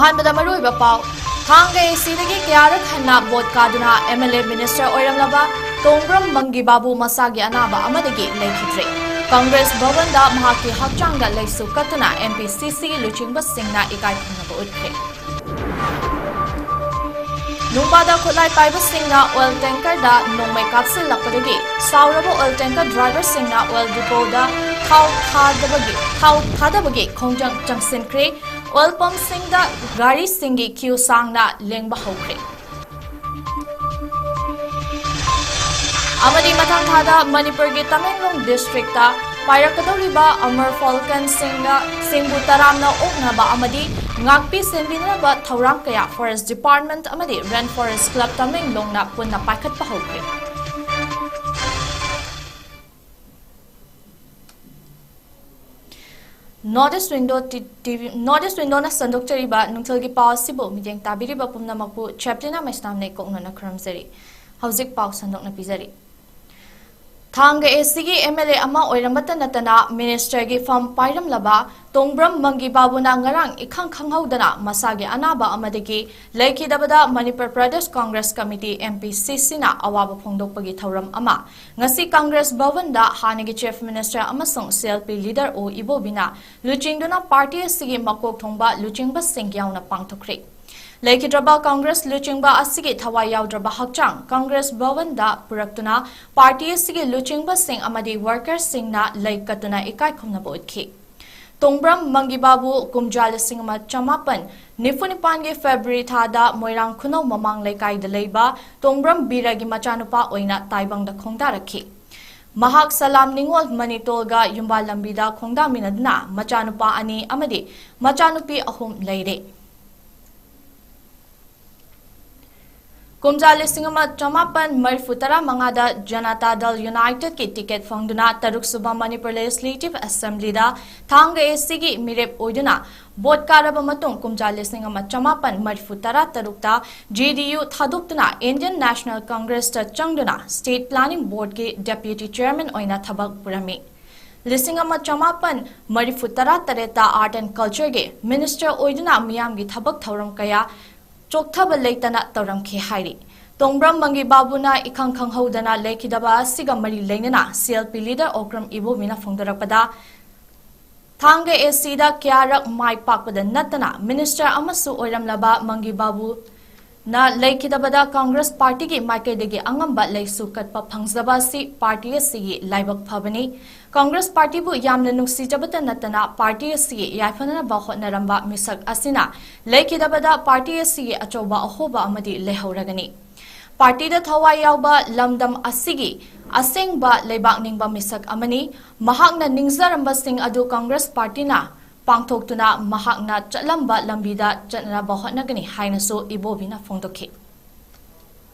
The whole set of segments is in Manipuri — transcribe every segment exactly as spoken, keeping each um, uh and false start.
ꯑꯍꯥꯟꯕꯗ ꯃꯔꯨꯑꯣꯏꯕ ꯄꯥꯎ꯫ ꯊꯥꯡꯒ ꯑꯦꯁꯤꯗꯒꯤ ꯀꯌꯥꯔꯛ ꯍꯟꯅ ꯚꯣꯠ ꯀꯥꯗꯨꯅ ꯑꯦꯝ ꯑꯦꯜ ꯑꯦ ꯃꯤꯅꯤꯁꯇꯔ ꯑꯣꯏꯔꯝꯂꯕ ꯇꯣꯡꯕ꯭ꯔꯝ ꯃꯪꯒꯤ ꯕꯥꯕꯨ ꯃꯁꯥꯒꯤ ꯑꯅꯥꯕ ꯑꯃꯗꯒꯤ ꯂꯩꯈꯤꯗ꯭ꯔꯦ꯫ ꯀꯪꯒ꯭ꯔꯦꯁ ꯚꯕꯟꯗ ꯃꯍꯥꯛꯀꯤ ꯍꯛꯆꯥꯡꯗ ꯂꯩꯁꯨ ꯀꯠꯇꯨꯅ ꯑꯦꯝ ꯄꯤ ꯁꯤ ꯁꯤꯒꯤ ꯂꯨꯆꯤꯡꯕꯁꯤꯡꯅ ꯏꯀꯥꯏ ꯈꯨꯝꯅꯕ ꯎꯠꯈ꯭ꯔꯦ꯫ ꯅꯨꯡꯕꯥꯗ ꯈꯨꯠꯂꯥꯏ ꯄꯥꯏꯕꯁꯤꯡꯅ ꯑꯣꯏꯜ ꯇꯦꯡꯀꯔꯗ ꯅꯣꯡꯃꯩ ꯀꯥꯞꯁꯤꯜꯂꯛꯄꯗꯒꯤ ꯁꯥꯎꯔꯕ ꯑꯣꯏꯜ ꯇꯦꯡꯀꯔ ꯗ꯭ꯔꯥꯏꯚꯔꯁꯤꯡꯅ ꯑꯣꯏꯜ ꯗꯤꯄꯣꯗ ꯊꯥꯎ ꯊꯥꯗꯕꯒꯤ, ꯊꯥꯎ ꯊꯥꯗꯕꯒꯤ ꯈꯣꯡꯖꯪ ꯆꯪꯁꯤꯟꯈ꯭ꯔꯦ꯫ ꯑꯣꯏꯜ ꯄꯝꯁꯤꯡꯗ ꯒꯥꯔꯤꯁꯤꯡꯒꯤ ꯀ꯭ꯌꯨ ꯁꯥꯡꯅ ꯂꯦꯡꯕ ꯍꯧꯈ꯭ꯔꯦ꯫ ꯑꯃꯗꯤ ꯃꯊꯪ ꯊꯥꯗ ꯃꯅꯤꯄꯨꯔꯒꯤ ꯇꯃꯦꯡꯂꯣꯡ ꯗꯤꯁꯇ꯭ꯔꯤꯛꯇ ꯄꯥꯏꯔꯛꯀꯗꯧꯔꯤꯕ ꯑꯃꯔ ꯐꯥꯜꯀꯟꯁꯤꯡꯅ, ꯁꯤꯡꯕꯨ ꯇꯔꯥꯝꯅ ꯑꯣꯛꯅꯕ ꯑꯃꯗꯤ ꯉꯥꯛꯄꯤ ꯁꯦꯟꯕꯤꯅꯕ ꯊꯧꯔꯥꯡ ꯀꯌꯥ ꯐꯣꯔꯦꯁ ꯗꯤꯄꯥꯔꯠꯃꯦꯟꯠ ꯑꯃꯗꯤ ꯔꯦꯟ ꯐꯣꯔꯦꯁꯠ ꯀ꯭ꯂꯕ ꯇꯃꯦꯡꯂꯣꯡꯅ ꯄꯨꯟꯅ ꯄꯥꯏꯈꯠꯄ ꯍꯧꯈ꯭ꯔꯦ꯫ North East Window T-, T V, North East Windowꯅ ꯁꯟꯗꯣꯛꯆꯔꯤꯕ ꯅꯨꯡꯊꯤꯜꯒꯤ ꯄꯥꯎ ꯑꯁꯤꯕꯨ ꯃꯤꯠꯌꯦꯡ ꯇꯥꯕꯤꯔꯤꯕ ꯄꯨꯝꯅꯃꯛꯄꯨ ꯆꯦꯄ꯭ꯂꯤꯅꯥ ꯃꯩꯁꯅꯥꯝꯅ ꯏꯀꯣꯛꯅꯅ ꯈꯨꯔꯨꯝꯖꯔꯤ꯫ ꯍꯧꯖꯤꯛ ꯄꯥꯎ ꯁꯟꯗꯣꯛꯅ ꯄꯤꯖꯔꯤ꯫ ꯊꯥꯡꯒ ꯑꯦꯁꯤꯒꯤ ꯑꯦꯝ ꯑꯦꯜ ꯑꯦ ꯑꯃ ꯑꯣꯏꯔꯝꯕꯇ ꯅꯠꯇꯅ ꯃꯤꯅꯤꯁꯇꯔꯒꯤ ꯐꯝ ꯄꯥꯏꯔꯝꯂꯕ ꯇꯣꯡꯕ꯭ꯔꯝ ꯃꯪꯒꯤ ꯕꯥꯕꯨꯅ ꯉꯔꯥꯡ ꯏꯈꯪ ꯈꯪꯍꯧꯗꯅ ꯃꯁꯥꯒꯤ ꯑꯅꯥꯕ ꯑꯃꯗꯒꯤ ꯂꯩꯈꯤꯗꯕꯗ Manipur Pradesh Congress committee, M P C ꯁꯤꯅ ꯑꯋꯥꯕ ꯐꯣꯡꯗꯣꯛꯄꯒꯤ ꯊꯧꯔꯝ ꯑꯃ ꯉꯁꯤ ꯀꯪꯒ꯭ꯔꯦꯁ ꯚꯕꯟꯗ ꯍꯥꯟꯅꯒꯤ ꯆꯤꯐ ꯃꯤꯅꯤꯁꯇꯔ ꯑꯃꯁꯨꯡ ꯁꯤ ꯑꯦꯜ ꯄꯤ ꯂꯤꯗꯔ ꯑꯣ ꯏꯕꯣꯕꯤꯅ ꯂꯨꯆꯤꯡꯗꯨꯅ ꯄꯥꯔꯇꯤ ꯑꯁꯤꯒꯤ ꯃꯀꯣꯛ ꯊꯣꯡꯕ ꯂꯨꯆꯤꯡꯕꯁꯤꯡ ꯌꯥꯎꯅ ꯄꯥꯡꯊꯣꯛꯈ꯭ꯔꯦ꯫ ꯂꯩꯈꯤꯗ꯭ꯔꯕ ꯀꯪꯒ꯭ꯔꯦꯁ ꯂꯨꯆꯤꯡꯕ ꯑꯁꯤꯒꯤ ꯊꯋꯥꯏ ꯌꯥꯎꯗ꯭ꯔꯕ ꯍꯛꯆꯥꯡ ꯀꯪꯒ꯭ꯔꯦꯁ ꯚꯕꯟꯗ ꯄꯨꯔꯛꯇꯨꯅ ꯄꯥꯔꯇꯤ ꯑꯁꯤꯒꯤ ꯂꯨꯆꯤꯡꯕꯁꯤꯡ ꯑꯃꯗꯤ ꯋꯥꯔꯀꯔꯁꯤꯡꯅ ꯂꯩ ꯀꯠꯇꯨꯅ ꯏꯀꯥꯏ ꯈꯨꯝꯅꯕ ꯎꯠꯈꯤ꯫ ꯇꯣꯡꯕ꯭ꯔꯝ ꯃꯪꯒꯤꯕꯥꯕꯨ ꯀꯨꯝꯖꯥ ꯂꯤꯁꯤꯡ ꯑꯃ ꯆꯃꯥꯄꯟ ꯅꯤꯐꯨ ꯅꯤꯄꯥꯟꯒꯤ ꯐꯦꯕ꯭ꯔꯨꯋꯥꯔꯤ ꯊꯥꯗ ꯃꯣꯏꯔꯥꯡ ꯈꯨꯅꯧ ꯃꯃꯥꯡ ꯂꯩꯀꯥꯏꯗ ꯂꯩꯕ ꯇꯣꯡꯕ꯭ꯔꯝ ꯕꯤꯔꯒꯤ ꯃꯆꯥꯅꯨꯄꯥ ꯑꯣꯏꯅ ꯇꯥꯏꯕꯪꯗ ꯈꯣꯡꯗꯥꯔꯛꯈꯤ꯫ ꯃꯍꯥꯛ ꯁꯂꯥꯝ ꯅꯤꯉꯣꯜ ꯃꯅꯤꯇꯣꯜꯒ ꯌꯨꯝꯕꯥꯜ ꯂꯝꯕꯤꯗ ꯈꯣꯡꯗꯥꯃꯤꯟꯅꯗꯨꯅ ꯃꯆꯥꯅꯨꯄꯥ ꯑꯅꯤ ꯑꯃꯗꯤ ꯃꯆꯥꯅꯨꯄꯤ ꯑꯍꯨꯝ ꯂꯩꯔꯦ꯫ ꯀꯨꯝꯖꯥ ꯂꯤꯁꯤꯡ ꯑꯃ ꯆꯃꯥꯄꯟ ꯃꯔꯤꯐꯨ ꯇꯔꯥ ꯃꯉꯥꯗ ꯖꯅꯇꯥ ꯗꯜ ꯌꯨꯅꯥꯏꯇꯦꯗꯀꯤ ꯇꯤꯀꯦꯠ ꯐꯪꯗꯨꯅ ꯇꯔꯨꯛ ꯁꯨꯕ ꯃꯅꯤꯄꯨꯔ ꯂꯦꯖꯤꯁꯂꯦꯇꯤꯚ ꯑꯦꯁꯦꯝꯕ꯭ꯂꯤꯗ ꯊꯥꯡꯒ ꯑꯦꯁꯤꯒꯤ ꯃꯤꯔꯦꯞ ꯑꯣꯏꯗꯨꯅ ꯚꯣꯠ ꯀꯥꯔꯕ ꯃꯇꯨꯡ ꯀꯨꯝꯖꯥ ꯂꯤꯁꯤꯡ ꯑꯃ ꯆꯃꯥꯄꯟ ꯃꯔꯤꯐꯨ ꯇꯔꯥ ꯇꯔꯨꯛꯇ ꯖꯦ ꯗꯤ ꯌꯨ ꯊꯥꯗꯣꯛꯇꯨꯅ ꯏꯟꯗꯤꯌꯟ ꯅꯦꯁꯅꯦꯜ ꯀꯪꯒ꯭ꯔꯦꯁꯇ ꯆꯪꯗꯨꯅ ꯁ꯭ꯇꯦꯠ ꯄ꯭ꯂꯥꯅꯤꯡ ꯕꯣꯔꯗꯀꯤ ꯗꯦꯄ꯭ꯌꯨꯇꯤ ꯆꯦꯌꯔꯃꯦꯟ ꯑꯣꯏꯅ ꯊꯕꯛ ꯄꯨꯔꯝꯃꯤ꯫ ꯂꯤꯁꯤꯡ ꯑꯃ ꯆꯃꯥꯄꯟ ꯃꯔꯤꯐꯨ ꯇꯔꯥ ꯇꯔꯦꯠꯇ Art and Cultureꯒꯤ Minister ꯑꯣꯏꯗꯨꯅ ꯃꯤꯌꯥꯝꯒꯤ ꯊꯕꯛ ꯊꯧꯔꯝ ꯀꯌꯥ ꯆꯣꯛꯊꯕ ꯂꯩꯇꯅ ꯇꯧꯔꯝꯈꯤ ꯍꯥꯏꯔꯤ꯫ ꯇꯣꯡꯕ꯭ꯔꯝ ꯃꯪꯒꯤ ꯕꯥꯕꯨꯅ ꯏꯈꯪ ꯈꯪꯍꯧꯗꯅ ꯂꯩꯈꯤꯗꯕ ꯑꯁꯤꯒ ꯃꯔꯤ ꯂꯩꯅꯅ CLP leader ꯑꯣꯀ꯭ꯔꯝ ꯏꯕꯣꯕꯤꯅ ꯐꯣꯡꯗꯣꯔꯛꯄꯗ, ꯊꯥꯡꯒ ACꯗ ꯀꯌꯥꯔꯛ ꯃꯥꯏ ꯄꯥꯛꯄꯗ ꯅꯠꯇꯅ Minister ꯑꯃꯁꯨ ꯑꯣꯏꯔꯝꯂꯕ ꯃꯪꯒꯤ ꯕꯥꯕꯨ ꯅ ꯂꯩꯈꯤꯗꯕꯗ Congress Partyꯒꯤ ꯃꯥꯏꯀꯩꯗꯒꯤ ꯑꯉꯝꯕ ꯂꯩꯁꯨ ꯀꯠꯄ ꯐꯪꯖꯕ ꯑꯁꯤ party ꯑꯁꯤꯒꯤ ꯂꯥꯏꯕꯛ ꯐꯕꯅꯤ꯫ Congress Partyꯕꯨ ꯌꯥꯝꯅ ꯅꯨꯡꯁꯤꯖꯕꯇ ꯅꯠꯇꯅ party ꯑꯁꯤꯒꯤ ꯌꯥꯏꯐꯅꯅꯕ ꯍꯣꯠꯅꯔꯝꯕ ꯃꯤꯁꯛ ꯑꯁꯤꯅ ꯂꯩꯈꯤꯗꯕꯗ party ꯑꯁꯤꯒꯤ ꯑꯆꯧꯕ ꯑꯍꯣꯕ ꯑꯃꯗꯤ ꯂꯩꯍꯧꯔꯒꯅꯤ꯫ Partyꯗ ꯊꯋꯥꯏ ꯌꯥꯎꯕ ꯂꯝꯗꯝ ꯑꯁꯤꯒꯤ ꯑꯁꯦꯡꯕ ꯂꯩꯕꯥꯛ ꯅꯤꯡꯕ ꯃꯤꯁꯛ ꯑꯃꯅꯤ꯫ ꯃꯍꯥꯛꯅ ꯅꯤꯡꯖꯔꯝꯕꯁꯤꯡ ꯑꯗꯨ Congress Partyꯅ ꯄꯥꯡꯊꯣꯛꯇꯨꯅ ꯃꯍꯥꯛꯅ ꯆꯠꯂꯝꯕ ꯂꯝꯕꯤꯗ ꯆꯠꯅꯕ ꯍꯣꯠꯅꯒꯅꯤ ꯍꯥꯏꯅꯁꯨ ꯏꯕꯣꯕꯤꯅ ꯐꯣꯡꯗꯣꯛꯈꯤ꯫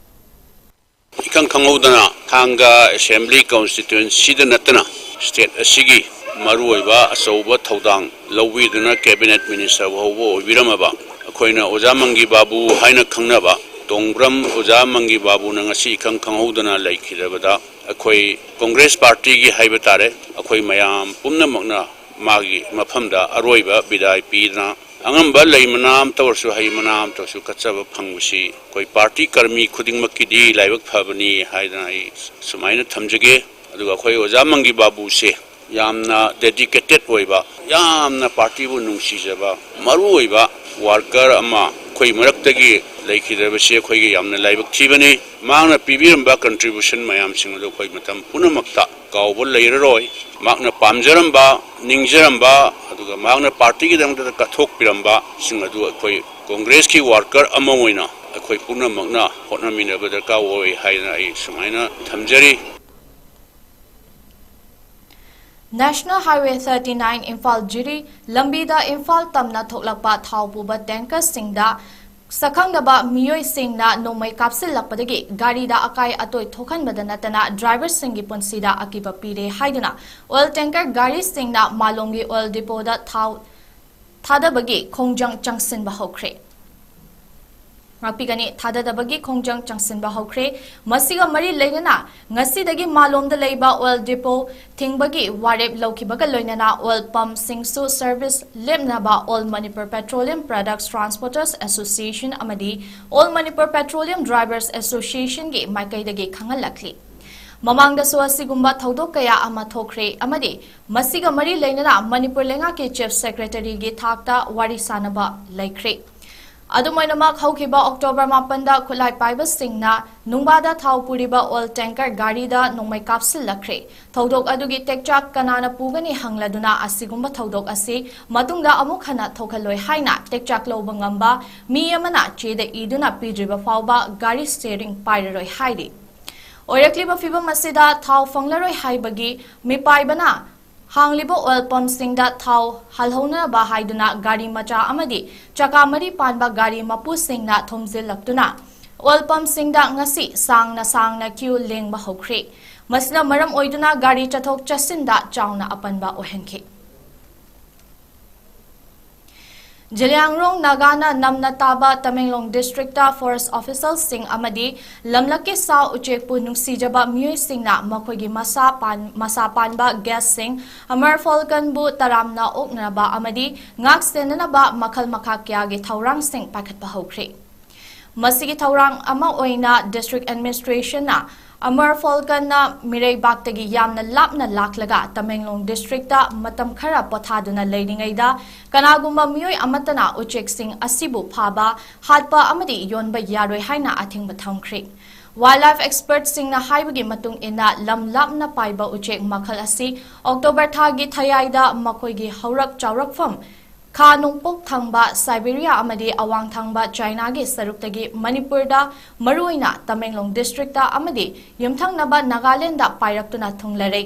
ꯏꯈꯪ ꯈꯪꯍꯧꯗꯅ ꯊꯥꯡꯒ Assembly Constituencyꯗ ꯅꯠꯇꯅ state ꯑꯁꯤꯒꯤ ꯃꯔꯨꯑꯣꯏꯕ ꯑꯆꯧꯕ ꯊꯧꯗꯥꯡ ꯂꯧꯕꯤꯗꯨꯅ Cabinet Minister ꯐꯥꯎꯕ ꯑꯣꯏꯕꯤꯔꯝꯃꯕ ꯑꯩꯈꯣꯏꯅ ꯑꯣꯖꯥ ꯃꯪꯒꯤ ꯕꯥꯕꯨ ꯍꯥꯏꯅ ꯈꯪꯅꯕ ꯇꯣꯡꯕ꯭ꯔꯝ ꯑꯣꯖꯥ ꯃꯪꯒꯤ ꯕꯥꯕꯨꯅ ꯉꯁꯤ ꯏꯈꯪ ꯈꯪꯍꯧꯗꯅ ꯂꯩꯈꯤꯗꯕꯗ ꯑꯩꯈꯣꯏ Congress Partyꯒꯤ ꯍꯥꯏꯕ ꯇꯥꯔꯦ, ꯑꯩꯈꯣꯏ ꯃꯌꯥꯝ ꯄꯨꯝꯅꯃꯛꯅ ꯃꯥꯒꯤ ꯃꯐꯝꯗ ꯑꯔꯣꯏꯕ ꯕꯤꯗꯥꯏ ꯄꯤꯗꯨꯅ ꯑꯉꯝꯕ ꯂꯩ ꯃꯅꯥ ꯑꯃꯇ ꯑꯣꯏꯔꯁꯨ, ꯍꯩ ꯃꯅꯥ ꯑꯃꯇ ꯑꯣꯏꯔꯁꯨ ꯀꯠꯆꯕ ꯐꯪꯕꯁꯤ ꯑꯩꯈꯣꯏ party ꯀꯔꯃꯤ ꯈꯨꯗꯤꯡꯃꯛꯀꯤꯗꯤ ꯂꯥꯏꯕꯛ ꯐꯕꯅꯤ ꯍꯥꯏꯗꯅ ꯑꯩ ꯁꯨꯃꯥꯏꯅ ꯊꯝꯖꯒꯦ꯫ ꯑꯗꯨꯒ ꯑꯩꯈꯣꯏ ꯑꯣꯖꯥ ꯃꯪꯒꯤ ꯕꯥꯕꯨꯁꯦ ꯌꯥꯝꯅ dedicated ꯑꯣꯏꯕ, ꯌꯥꯝꯅ partyꯕꯨ ꯅꯨꯡꯁꯤꯖꯕ, ꯃꯔꯨꯑꯣꯏꯕ worker ꯑꯃ ꯑꯩꯈꯣꯏ ꯃꯔꯛꯇꯒꯤ ꯂꯩꯈꯤꯗꯕꯁꯤ ꯑꯩꯈꯣꯏꯒꯤ ꯌꯥꯝꯅ ꯂꯥꯏꯕꯛ ꯊꯤꯕꯅꯤ꯫ ꯃꯍꯥꯛꯅ ꯄꯤꯕꯤꯔꯝꯕ contribution ꯃꯌꯥꯝꯁꯤꯡ ꯑꯗꯨ ꯑꯩꯈꯣꯏ ꯃꯇꯝ ꯄꯨꯝꯅꯃꯛꯇ ꯀꯥꯎꯕ ꯂꯩꯔꯔꯣꯏ꯫ ꯃꯍꯥꯛꯅ ꯄꯥꯝꯖꯔꯝꯕ, ꯅꯤꯡꯖꯔꯝꯕ, ꯑꯗꯨꯒ ꯃꯍꯥꯛꯅ partyꯒꯤꯗꯃꯛꯇ ꯀꯠꯊꯣꯛꯄꯤꯔꯝꯕꯁꯤꯡ ꯑꯗꯨ ꯑꯩꯈꯣꯏ Congressꯀꯤ worker ꯑꯃ ꯑꯣꯏꯅ ꯑꯩꯈꯣꯏ ꯄꯨꯝꯅꯃꯛꯅ ꯍꯣꯠꯅꯃꯤꯟꯅꯕ ꯗꯔꯀꯥꯔ ꯑꯣꯏ ꯍꯥꯏꯗꯅ ꯑꯩ ꯁꯨꯃꯥꯏꯅ ꯊꯝꯖꯔꯤ꯫ National Highway thirty nine Imphal ꯖꯤꯔꯤ ꯂꯝꯕꯤꯗ ꯏꯝꯐꯥꯜ ꯇꯝꯅ ꯊꯣꯛꯂꯛꯄ ꯊꯥꯎ ꯄꯨꯕ tankerꯁꯤꯡꯗ ꯁꯛꯈꯪꯗꯕ ꯃꯤꯑꯣꯏꯁꯤꯡꯅ ꯅꯣꯡꯃꯩ ꯀꯥꯞꯁꯤꯜꯂꯛꯄꯗꯒꯤ ꯒꯥꯔꯤꯗ ꯑꯀꯥꯏ ꯑꯇꯣꯏ ꯊꯣꯛꯍꯟꯕꯗ ꯅꯠꯇꯅ driverꯁꯤꯡꯒꯤ ꯄꯨꯟꯁꯤꯗ ꯑꯀꯤꯕ ꯄꯤꯔꯦ ꯍꯥꯏꯗꯨꯅ oil tanker ꯒꯥꯔꯤꯁꯤꯡꯅ ꯃꯥꯂꯣꯝꯒꯤ oil depotꯗ ꯊꯥꯎ ꯊꯥꯗꯕꯒꯤ ꯈꯣꯡꯖꯪ ꯆꯪꯁꯤꯟꯕ ꯍꯧꯈ꯭ꯔꯦ꯫ ꯉꯥꯛꯄꯤꯒꯅꯤ꯫ ꯊꯥꯗꯗꯕꯒꯤ ꯈꯣꯡꯖꯪ ꯆꯪꯁꯤꯟꯕ ꯍꯧꯈ꯭ꯔꯦ꯫ ꯃꯁꯤꯒ ꯃꯔꯤ ꯂꯩꯅꯅ ꯉꯁꯤꯗꯒꯤ ꯃꯥꯂꯣꯝꯗ ꯂꯩꯕ oil depot ꯊꯤꯡꯕꯒꯤ ꯋꯥꯔꯦꯞ ꯂꯧꯈꯤꯕꯒ ꯂꯣꯏꯅꯅ oil pump ꯁꯤꯡꯁꯨ service ꯂꯦꯞꯅꯕ All Manipur Petroleum Products Transporters Association ꯑꯃꯗꯤ All Manipur Petroleum Drivers Association ꯒꯤ ꯃꯥꯏꯀꯩꯗꯒꯤ ꯈꯪꯍꯜꯂꯛꯂꯤ꯫ ꯃꯃꯥꯡꯗꯁꯨ ꯑꯁꯤꯒꯨꯝꯕ ꯊꯧꯗꯣꯛ ꯀꯌꯥ ꯑꯃ ꯊꯣꯛꯈ꯭ꯔꯦ ꯑꯃꯗꯤ ꯃꯁꯤꯒ ꯃꯔꯤ ꯂꯩꯅꯅ ꯃꯅꯤꯄꯨꯔ ꯂꯩꯉꯥꯛꯀꯤ Chief Secretary ꯒꯤ ꯊꯥꯛꯇ ꯋꯥꯔꯤ ꯁꯥꯅꯕ ꯂꯩꯈ꯭ꯔꯦ꯫ ꯑꯗꯨꯝ ꯑꯣꯏꯅꯃꯛ, ꯍꯧꯈꯤꯕ October ꯃꯥꯄꯟꯗ ꯈꯨꯠꯂꯥꯏ ꯄꯥꯏꯕꯁꯤꯡꯅ ꯅꯨꯡꯕꯥꯗ ꯊꯥꯎ ꯄꯨꯔꯤꯕ oil tanker ꯒꯥꯔꯤꯗ ꯅꯣꯡꯃꯩ ꯀꯥꯞꯁꯤꯜꯂꯛꯈ꯭ꯔꯦ꯫ ꯊꯧꯗꯣꯛ ꯑꯗꯨꯒꯤ ꯇꯦꯛꯆꯥꯛ ꯀꯅꯥꯅ ꯄꯨꯒꯅꯤ ꯍꯪꯂꯗꯨꯅ ꯑꯁꯤꯒꯨꯝꯕ ꯊꯧꯗꯣꯛ ꯑꯁꯤ ꯃꯇꯨꯡꯗ ꯑꯃꯨꯛ ꯍꯟꯅ ꯊꯣꯛꯍꯜꯂꯣꯏ ꯍꯥꯏꯅ ꯇꯦꯛꯆꯥꯛ ꯂꯧꯕ ꯉꯝꯕ ꯃꯤ ꯑꯃꯅ ꯆꯦꯗ ꯏꯗꯨꯅ ꯄꯤꯗ꯭ꯔꯤꯕ ꯐꯥꯎꯕ ꯒꯥꯔꯤ steering ꯄꯥꯏꯔꯔꯣꯏ ꯍꯥꯏꯔꯤ꯫ ꯑꯣꯏꯔꯛꯂꯤꯕ ꯐꯤꯚꯝ ꯑꯁꯤꯗ ꯊꯥꯎ ꯐꯪꯂꯔꯣꯏ ꯍꯥꯏꯕꯒꯤ ꯃꯤꯄꯥꯏꯕꯅ ꯍꯥꯡꯂꯤꯕ oil pump ꯁꯤꯡꯗ ꯊꯥꯎ ꯍꯜꯍꯧꯅꯕ ꯍꯥꯏꯗꯨꯅ ꯒꯥꯔꯤ ꯃꯆꯥ ꯑꯃꯗꯤ ꯆꯀꯥ ꯃꯔꯤ ꯄꯥꯟꯕ ꯒꯥꯔꯤ ꯃꯄꯨꯁꯤꯡꯅ ꯊꯣꯝꯖꯤꯜꯂꯛꯇꯨꯅ oil pump ꯁꯤꯡꯗ ꯉꯁꯤ ꯁꯥꯡꯅ ꯁꯥꯡꯅ queue ꯂꯦꯡꯕ ꯍꯧꯈ꯭ꯔꯦ꯫ ꯃꯁꯤꯅ ꯃꯔꯝ ꯑꯣꯏꯗꯨꯅ ꯒꯥꯔꯤ ꯆꯠꯊꯣꯛ ꯆꯠꯁꯤꯟꯗ ꯆꯥꯎꯅ ꯑꯄꯟꯕ ꯑꯣꯏꯍꯟꯈꯤ꯫ ꯖꯤꯂꯤꯌꯥꯡꯔꯣꯡ ꯅꯥꯒꯥꯅ ꯅꯝꯅ ꯇꯥꯕ ꯇꯃꯦꯡꯂꯣꯡ district ꯇ forest official ꯁꯤꯡ ꯑꯃꯗꯤ ꯂꯝꯂꯛꯀꯤ ꯁꯥ ꯎꯆꯦꯛꯄꯨ ꯅꯨꯡꯁꯤꯖꯕ ꯃꯤꯑꯣꯏꯁꯤꯡꯅ ꯃꯈꯣꯏꯒꯤ ꯃꯁꯥ ꯄꯥꯟ-, ꯃꯁꯥ ꯄꯥꯟꯕ guest ꯁꯤꯡ Amur Falcon ꯕꯨ ꯇꯔꯥꯝꯅ ꯑꯣꯛꯅꯅꯕ ꯑꯃꯗꯤ ꯉꯥꯛ ꯁꯦꯟꯅꯅꯕ ꯃꯈꯜ ꯃꯈꯥ ꯀꯌꯥꯒꯤ ꯊꯧꯔꯥꯡꯁꯤꯡ ꯄꯥꯏꯈꯠꯄ ꯍꯧꯈ꯭ꯔꯦ꯫ ꯃꯁꯤꯒꯤ ꯊꯧꯔꯥꯡ ꯑꯃ ꯑꯣꯏꯅ district administration ꯅ Amur Falcon ꯅ ꯃꯤꯔꯩꯕꯥꯛꯇꯒꯤ ꯌꯥꯝꯅ ꯂꯥꯞꯅ ꯂꯥꯛꯂꯒ ꯇꯃꯦꯡꯂꯣꯡ district ꯇ ꯃꯇꯝ ꯈꯔ ꯄꯣꯊꯥꯗꯨꯅ ꯂꯩꯔꯤꯉꯩꯗ ꯀꯅꯥꯒꯨꯝꯕ ꯃꯤꯑꯣꯏ ꯑꯃꯠꯇꯅ ꯎꯆꯦꯛꯁꯤꯡ ꯑꯁꯤꯕꯨ ꯐꯥꯕ, ꯍꯥꯠꯄ ꯑꯃꯗꯤ ꯌꯣꯟꯕ ꯌꯥꯔꯣꯏ ꯍꯥꯏꯅ ꯑꯊꯤꯡꯕ ꯊꯝꯈ꯭ꯔꯦ꯫ Wildlife expert ꯁꯤꯡꯅ ꯍꯥꯏꯕꯒꯤ ꯃꯇꯨꯡ ꯏꯟꯅ, ꯂꯝ ꯂꯥꯞꯅ ꯄꯥꯏꯕ ꯎꯆꯦꯛ ꯃꯈꯜ ꯑꯁꯤ October ꯊꯥꯒꯤ ꯊꯌꯥꯏꯗ ꯃꯈꯣꯏꯒꯤ ꯍꯧꯔꯛ ꯆꯥꯎꯔꯛꯐꯝ ꯈꯥ ꯅꯣꯡꯄꯣꯛ ꯊꯪꯕ Siberia ꯑꯃꯗꯤ ꯑꯋꯥꯡ ꯊꯪꯕ China ꯒꯤ ꯁꯔꯨꯛꯇꯒꯤ ꯃꯅꯤꯄꯨꯔꯗ, ꯃꯔꯨꯑꯣꯏꯅ ꯇꯃꯦꯡꯂꯣꯡ district ꯇ ꯑꯃꯗꯤ ꯌꯨꯝꯊꯪꯅꯕ ꯅꯥꯒꯥꯂꯦꯟꯗ ꯄꯥꯏꯔꯛꯇꯨꯅ ꯊꯨꯡꯂꯔꯦ꯫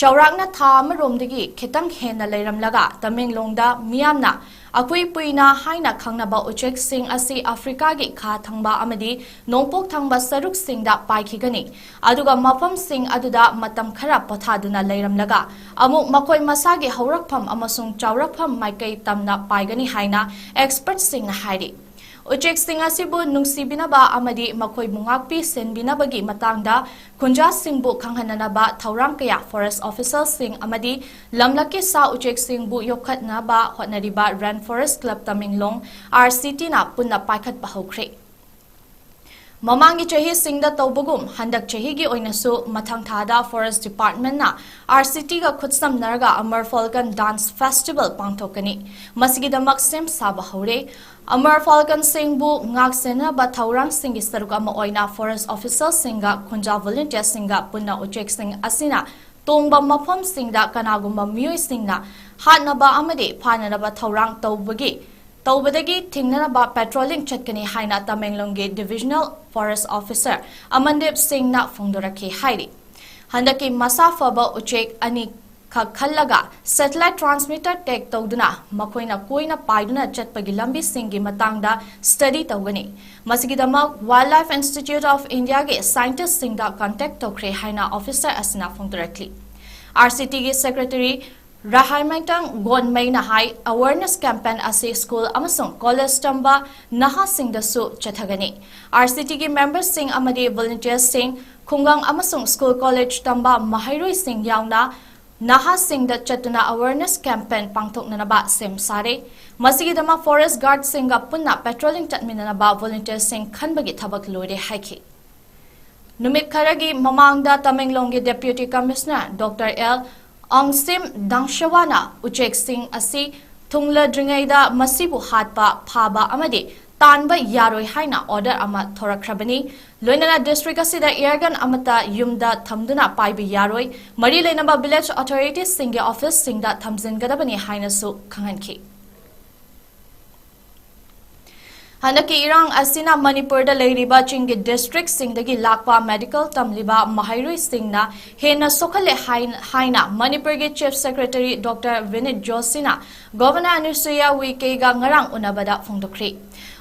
ꯆꯥꯎꯔꯥꯛꯅ ꯊꯥ ꯑꯃꯔꯣꯝꯗꯒꯤ ꯈꯤꯇꯪ ꯍꯦꯟꯅ ꯂꯩꯔꯝꯂꯒ ꯇꯃꯦꯡꯂꯣꯡꯗ ꯃꯤꯌꯥꯝꯅ ꯑꯀꯨꯏ ꯄꯨꯏꯅ ꯍꯥꯏꯅ ꯈꯪꯅꯕ ꯎꯆꯦꯛꯁꯤꯡ ꯑꯁꯤ Africa ꯒꯤ ꯈꯥ ꯊꯪꯕ ꯑꯃꯗꯤ ꯅꯣꯡꯄꯣꯛ ꯊꯪꯕ ꯁꯔꯨꯛꯁꯤꯡꯗ ꯄꯥꯏꯈꯤꯒꯅꯤ꯫ ꯑꯗꯨꯒ ꯃꯐꯝꯁꯤꯡ ꯑꯗꯨꯗ ꯃꯇꯝ ꯈꯔ ꯄꯣꯊꯥꯗꯨꯅ ꯂꯩꯔꯝꯂꯒ ꯑꯃꯨꯛ ꯃꯈꯣꯏ ꯃꯁꯥꯒꯤ ꯍꯧꯔꯛꯐꯝ ꯑꯃꯁꯨꯡ ꯆꯥꯎꯔꯛꯐꯝ ꯃꯥꯏꯀꯩ ꯇꯝꯅ ꯄꯥꯏꯒꯅꯤ ꯍꯥꯏꯅ expert ꯁꯤꯡꯅ ꯍꯥꯏꯔꯤ꯫ ꯎꯆꯦꯛꯁꯤꯡ ꯑꯁꯤꯕꯨ ꯅꯨꯡꯁꯤꯕꯤꯅꯕ ꯑꯃꯗꯤ ꯃꯈꯣꯏꯕꯨ ꯉꯥꯛꯄꯤ ꯁꯦꯟꯕꯤꯅꯕꯒꯤ ꯃꯇꯥꯡꯗ ꯈꯨꯟꯖꯥꯁꯤꯡꯕꯨ ꯈꯪꯍꯟꯅꯅꯕ ꯊꯧꯔꯥꯡ ꯀꯌꯥ forest officerꯁꯤꯡ ꯑꯃꯗꯤ ꯂꯝꯂꯛꯀꯤ ꯁꯥ ꯎꯆꯦꯛꯁꯤꯡꯕꯨ ꯌꯣꯛꯈꯠꯅꯕ ꯍꯣꯠꯅꯔꯤꯕ Rain Forest Club Tamenglong, RCTꯅ ꯄꯨꯟꯅ ꯄꯥꯏꯈꯠꯄ ꯍꯧꯈ꯭ꯔꯦ꯫ ꯃꯃꯥꯡꯒꯤ ꯆꯍꯤꯁꯤꯡꯗ ꯇꯧꯕꯒꯨꯝ ꯍꯟꯗꯛ ꯆꯍꯤꯒꯤ ꯑꯣꯏꯅꯁꯨ ꯃꯊꯪ ꯊꯥꯗ Forest Departmentꯅ RCTꯒ ꯈꯨꯠꯁꯝꯅꯔꯒ Amur Falcon Dance Festival ꯄꯥꯡꯊꯣꯛꯀꯅꯤ꯫ ꯃꯁꯤꯒꯤꯗꯃꯛ ꯁꯦꯝ ꯁꯥꯕ ꯍꯧꯔꯦ꯫ Amur Falconꯁꯤꯡꯕꯨ ꯉꯥꯛꯁꯦꯟꯅꯕ ꯊꯧꯔꯥꯡꯁꯤꯡꯒꯤ ꯁꯔꯨꯛ ꯑꯃ ꯑꯣꯏꯅ forest officerꯁꯤꯡꯒ ꯈꯨꯟꯖꯥ volunteerꯁꯤꯡꯒ ꯄꯨꯟꯅ ꯎꯆꯦꯛꯁꯤꯡ ꯑꯁꯤꯅ ꯇꯣꯡꯕ ꯃꯐꯝꯁꯤꯡꯗ ꯀꯅꯥꯒꯨꯝꯕ ꯃꯤꯑꯣꯏꯁꯤꯡꯅ ꯍꯥꯠꯅꯕ ꯑꯃꯗꯤ ꯐꯥꯅꯅꯕ ꯊꯧꯔꯥꯡ ꯇꯧꯕꯒꯤ ꯇꯧꯕꯗꯒꯤ ꯊꯤꯡꯅꯅꯕ patrolling ꯆꯠꯀꯅꯤ ꯍꯥꯏꯅ ꯇꯃꯦꯡꯂꯣꯡꯒꯤ Divisional Forest Officer ꯑꯃꯟꯗꯤꯞ ꯁꯤꯡꯅ ꯐꯣꯡꯗꯣꯔꯛꯈꯤ ꯍꯥꯏꯔꯤ꯫ ꯍꯟꯗꯛꯀꯤ ꯃꯁꯥ ꯐꯕ ꯎꯆꯦꯛ ꯑꯅꯤ ꯈꯛ ꯈꯜꯂꯒ satellite transmitter tag ꯇꯧꯗꯨꯅ ꯃꯈꯣꯏꯅ ꯀꯣꯏꯅ ꯄꯥꯏꯗꯨꯅ ꯆꯠꯄꯒꯤ ꯂꯝꯕꯤꯁꯤꯡꯒꯤ ꯃꯇꯥꯡꯗ study ꯇꯧꯒꯅꯤ꯫ ꯃꯁꯤꯒꯤꯗꯃꯛ Wildlife Institute of Indiaꯒꯤ scientistꯁꯤꯡꯗ contact ꯇꯧꯈ꯭ꯔꯦ ꯍꯥꯏꯅ officer ꯑꯁꯤꯅ ꯐꯣꯡꯗꯣꯔꯛꯂꯤ꯫ RCTꯒꯤ Secretary ꯔꯍꯥꯏꯃꯩꯇꯪ ꯒꯣꯟꯃꯩꯅ ꯍꯥꯏ, awareness campaign ꯑꯁꯤ school ꯑꯃꯁꯨꯡ college ꯇꯝꯕ ꯅꯍꯥꯁꯤꯡꯗꯁꯨ ꯆꯠꯊꯒꯅꯤ꯫ RCTꯒꯤ memberꯁꯤꯡ ꯑꯃꯗꯤ volunteerꯁꯤꯡ, ꯈꯨꯡꯒꯪ ꯑꯃꯁꯨꯡ school college ꯇꯝꯕ ꯃꯍꯩꯔꯣꯏꯁꯤꯡ ꯌꯥꯎꯅ ꯅꯍꯥꯁꯤꯡꯗ ꯆꯠꯇꯨꯅ awareness campaign ꯄꯥꯡꯊꯣꯛꯅꯅꯕ ꯁꯦꯝ ꯁꯥꯔꯦ꯫ ꯃꯁꯤꯒꯤꯗꯃꯛ forest guardꯁꯤꯡꯒ ꯄꯨꯟꯅ patrolling ꯆꯠꯃꯤꯟꯅꯅꯕ volunteerꯁꯤꯡ ꯈꯟꯕꯒꯤ ꯊꯕꯛ ꯂꯣꯏꯔꯦ ꯍꯥꯏꯈꯤ꯫ ꯅꯨꯃꯤꯠ ꯈꯔꯒꯤ ꯃꯃꯥꯡꯗ ꯇꯃꯦꯡꯂꯣꯡꯒꯤ Deputy Commissioner Doctor L ꯑꯪꯁꯤꯝ ꯗꯥꯡꯁꯦꯋꯥꯅ ꯎꯆꯦꯛꯁꯤꯡ ꯑꯁꯤ ꯊꯨꯡꯂꯗ꯭ꯔꯤꯉꯩꯗ ꯃꯁꯤꯕꯨ ꯍꯥꯠꯄ, ꯐꯥꯕ ꯑꯃꯗꯤ ꯇꯥꯟꯕ ꯌꯥꯔꯣꯏ ꯍꯥꯏꯅ order ꯑꯃ ꯊꯣꯔꯛꯈ꯭ꯔꯕꯅꯤ꯫ ꯂꯣꯏꯅꯅ district ꯑꯁꯤꯗ airgun ꯑꯃꯠꯇ ꯌꯨꯝꯗ ꯊꯝꯗꯨꯅ ꯄꯥꯏꯕ ꯌꯥꯔꯣꯏ, ꯃꯔꯤ ꯂꯩꯅꯕ village authoritiesꯁꯤꯡꯒꯤ officeꯁꯤꯡꯗ ꯊꯝꯖꯤꯟꯒꯗꯕꯅꯤ ꯍꯥꯏꯅꯁꯨ ꯈꯪꯍꯟꯈꯤ꯫ ꯍꯟꯗꯛꯀꯤ ꯏꯔꯥꯡ ꯑꯁꯤꯅ ꯃꯅꯤꯄꯨꯔꯗ ꯂꯩꯔꯤꯕ ꯆꯤꯡꯒꯤ districtꯁꯤꯡꯗꯒꯤ ꯂꯥꯛꯄ medical ꯇꯝꯂꯤꯕ ꯃꯍꯩꯔꯣꯏꯁꯤꯡꯅ ꯍꯦꯟꯅ ꯁꯣꯛꯍꯜꯂꯦ ꯍꯥꯏ-, ꯍꯥꯏꯅ ꯃꯅꯤꯄꯨꯔꯒꯤ Chief Secretary Doctor ꯕꯤꯅꯤꯠ ꯖꯣꯁꯤꯅ Governor ꯑꯅꯨꯁꯨꯏꯌꯥ ꯎꯏꯀꯦꯒ ꯉꯔꯥꯡ ꯎꯅꯕꯗ ꯐꯣꯡꯗꯣꯛꯈ꯭ꯔꯤ꯫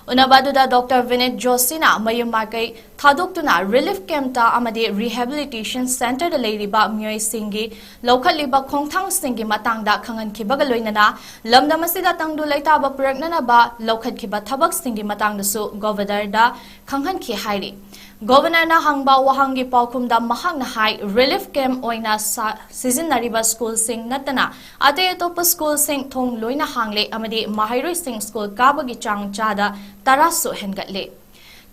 ꯎꯅꯕ ꯑꯗꯨꯗ ꯗꯣꯛꯇꯔ ꯚꯤꯅꯤꯠ ꯖꯣꯁꯤꯅ ꯃꯌꯨꯝ ꯃꯥꯏꯀꯩ ꯊꯥꯗꯣꯛꯇꯨꯅ ꯔꯤꯂꯤꯐ ꯀꯦꯝꯞꯇ ꯑꯃꯗꯤ ꯔꯤꯍꯦꯕꯤꯂꯤꯇꯦꯁꯟ ꯁꯦꯟꯇꯔꯗ ꯂꯩꯔꯤꯕ ꯃꯤꯑꯣꯏꯁꯤꯡꯒꯤ ꯂꯧꯈꯠꯂꯤꯕ ꯈꯣꯡꯊꯥꯡꯁꯤꯡꯒꯤ ꯃꯇꯥꯡꯗ ꯈꯪꯍꯟꯈꯤꯕꯒ ꯂꯣꯏꯅꯅ ꯂꯝꯗꯝ ꯑꯁꯤꯗ ꯇꯪꯗꯨ ꯂꯩꯇꯥꯕ ꯄꯨꯔꯛꯅꯅꯕ ꯂꯧꯈꯠꯈꯤꯕ ꯊꯕꯛꯁꯤꯡꯒꯤ ꯃꯇꯥꯡꯗꯁꯨ ꯒꯣꯚꯔꯅꯔꯗ ꯈꯪꯍꯟꯈꯤ ꯍꯥꯏꯔꯤ꯫ ꯒꯣꯚꯔꯅꯔꯅ ꯍꯪꯕ ꯋꯥꯍꯪꯒꯤ ꯄꯥꯎꯈꯨꯝꯗ ꯃꯍꯥꯛꯅ ꯍꯥꯏ, ꯔꯤꯂꯤꯐ ꯀꯦꯝꯞ ꯑꯣꯏꯅ ꯁꯤꯖꯤꯟꯅꯔꯤꯕ ꯁ꯭ꯀꯨꯜꯁꯤꯡ ꯅꯠꯇꯅ ꯑꯇꯩ ꯑꯇꯣꯞꯄ ꯁ꯭ꯀꯨꯜꯁꯤꯡ ꯊꯣꯡ ꯂꯣꯏꯅ ꯍꯥꯡꯂꯦ ꯑꯃꯗꯤ ꯃꯍꯩꯔꯣꯏꯁꯤꯡ ꯁ꯭ꯀꯨꯜ ꯀꯥꯕꯒꯤ ꯆꯥꯡ ꯆꯥꯗ ꯇꯔꯥꯁꯨ ꯍꯦꯟꯒꯠꯂꯦ꯫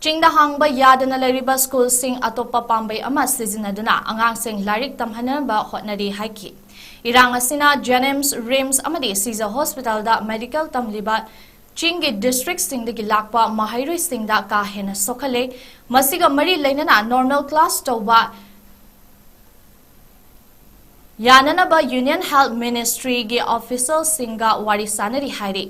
ꯆꯤꯡꯗ ꯍꯥꯡꯕ ꯌꯥꯗꯅ ꯂꯩꯔꯤꯕ ꯁ꯭ꯀꯨꯜꯁꯤꯡ ꯑꯇꯣꯞꯄ ꯄꯥꯝꯕꯩ ꯑꯃ ꯁꯤꯖꯤꯟꯅꯗꯨꯅ ꯑꯉꯥꯡꯁꯤꯡ ꯂꯥꯏꯔꯤꯛ ꯇꯝꯍꯟꯅꯕ ꯍꯣꯠꯅꯔꯤ ꯍꯥꯏꯈꯤ꯫ ꯏꯔꯥꯡ ꯑꯁꯤꯅ ꯖꯦꯅꯤꯝꯁ, ꯔꯤꯝꯁ ꯑꯃꯗꯤ ꯁꯤꯖ ꯍꯣꯁꯄꯤꯇꯥꯜꯗ ꯃꯦꯗꯤꯀꯦꯜ ꯇꯝꯂꯤꯕ ꯆꯤꯡꯒꯤ ꯗꯤꯁꯇ꯭ꯔꯤꯛꯁꯤꯡꯗꯒꯤ ꯂꯥꯛꯄ ꯃꯍꯩꯔꯣꯏꯁꯤꯡꯗ ꯀꯥ ꯍꯦꯟꯅ ꯁꯣꯛꯍꯜꯂꯦ꯫ ꯃꯁꯤꯒ ꯃꯔꯤ ꯂꯩꯅꯅ ꯅꯣꯔꯃꯦꯜ ꯀ꯭ꯂꯥꯁ ꯇꯧꯕ ꯌꯥꯅꯅꯕ ꯌꯨꯅꯤꯌꯟ ꯍꯦꯜꯊ ꯃꯤꯅꯤꯁꯇ꯭ꯔꯤꯒꯤ ꯑꯣꯐꯤꯁꯤꯌꯦꯜꯁꯤꯡꯒ ꯋꯥꯔꯤ ꯁꯥꯅꯔꯤ ꯍꯥꯏꯔꯤ꯫